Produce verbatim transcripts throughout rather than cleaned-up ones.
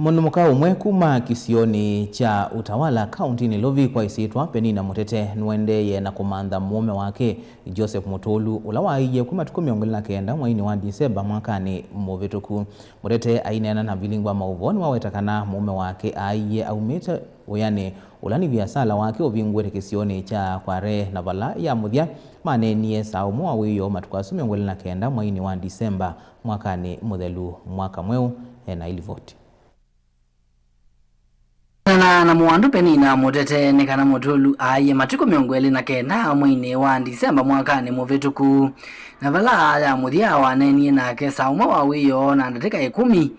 Mũndũ mũka ũmwe kuma kĩsionĩ kya Utawala, kaũntĩnĩ Ilovi, kwa ĩsyĩtwa Penina Mũtete nũendeeye na kũmantha mũũme wake, Joseph Mũtũlu, ũla waaie kwĩ matukũ mĩongo ĩlĩ na kenda mweinĩ wa Disemba mwakanĩ mũvĩtũku. Mũtete aineena na vilingi wa maũvoo nĩwaweta kana mũũme wake aaie aumĩte wĩanĩ, ũla nĩ viasala wake ũvingũĩte kĩsionĩ kya Kware, na vala ya mũthya maneenie saa ũmwe wa wĩoo matukũ asu mĩongo ĩlĩ na kenda mweinĩ wa Disemba mwakanĩ mũthelu, mwaka mweũ. Ena ilivoti. Kũlingana na mũandũ Penina Mũtete, nĩ kana Mũtũlu aaie matukũ mĩongo ĩlĩ na kenda mweinĩ wa Disemba mwakanĩ mũvĩtũku, na vala ya mũthya waneenie nake saa ũmwe wa wĩoo na ndatĩka ĩkũmi,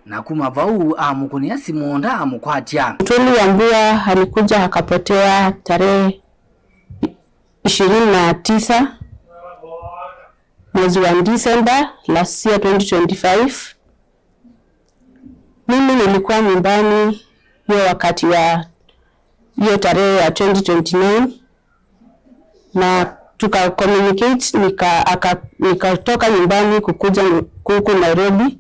na kuma vau amũkũnĩa simũ ndaamũkwatya. Mũtũlu Wambua alikuja akapotea tarehe ishirini na tisa mwezi wa Disemba last year, twenty twenty-five. Mimi nilikuwa nyumbani hiyo wakati wa hiyo tarehe ya twenty twenty-nine, na tuka communicate, nika-, aka-, nikatoka nyumbani kukuja ni-, huku Nairobi.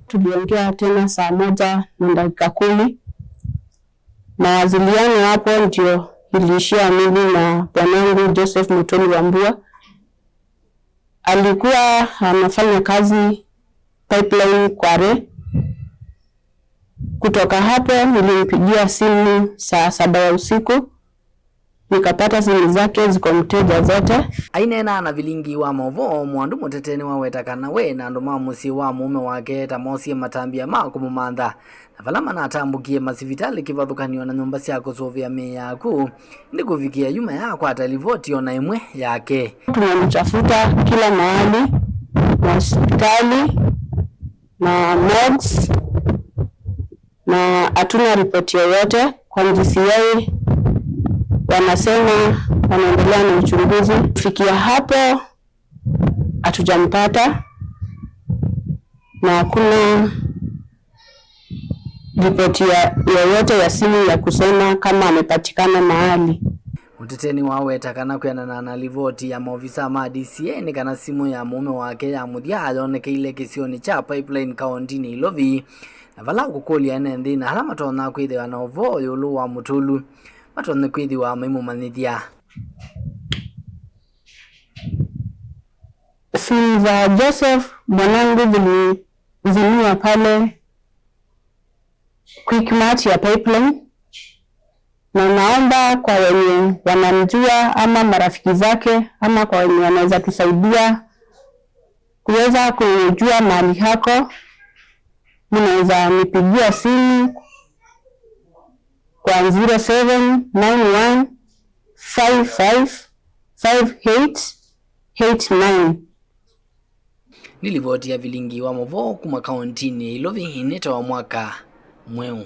Tuliongea tena saa moja na dakika kumi. Mawasiliano hapo ndio iliishia mimi na bwanangu Joseph Mũtũlu Wambua. Alikuwa anafanya kazi Pipeline Kware. Kutoka hapo nilimpigia simu saa saba ya usiku, nikapata simu zake ziko mteja zote. Aineena na vilingi wa maũvoo, mũandũ Mũtete nĩwaweta kana we na andũ ma mũsyĩ wa mũũme wake ta moosie matambya ma kũmũmantha, na vala manatambũkie masivitalĩ kĩvathũkany'o na nyũmba sya kũsũvĩa mĩĩ yaku, ĩndĩ kũvikĩa yu mayaakwata livoti o na ĩmwe yake. Tunamtafuta kila mahali, mahospitali, ma morgues, na hatuna ripoti yoyote. Kwa D C I wanasema wanaendelea na uchunguzi. Kufikia hapo, hatujampata na hakuna ripoti ya, yoyote ya simu ya kusema kama amepatikana mahali. Mũtete nĩwaweta kana kwĩanana na livoti ya maovisa ma D C I, nĩ kana simũ ya mũũme wake ya mũthya yonekeile kĩsionĩ kya Pipeline kaũntĩnĩ Ilovi, na vala ũkũkũlya ene nthĩ na ala matonya kwĩthĩwa na ũvoo ĩũlũ wa Mũtũlu matonye kwĩthĩwa maimũmanyĩthya. Simu za Joseph mwanangu zili-, zilizimwa pale Quickmart ya Pipeline, na naomba kwa wenye wanamjua ama marafiki zake ama kwa wenye wanaweza tusaidia kuweza kujua mahali hako, mnaweza nipigia simu kwa zero seven nine one five five five eight eight nine. Nĩ livoti ya vilingi wa maũvoo kuma kaũntĩnĩ ya Ilovi nĩ ta wa mwaka mweũ.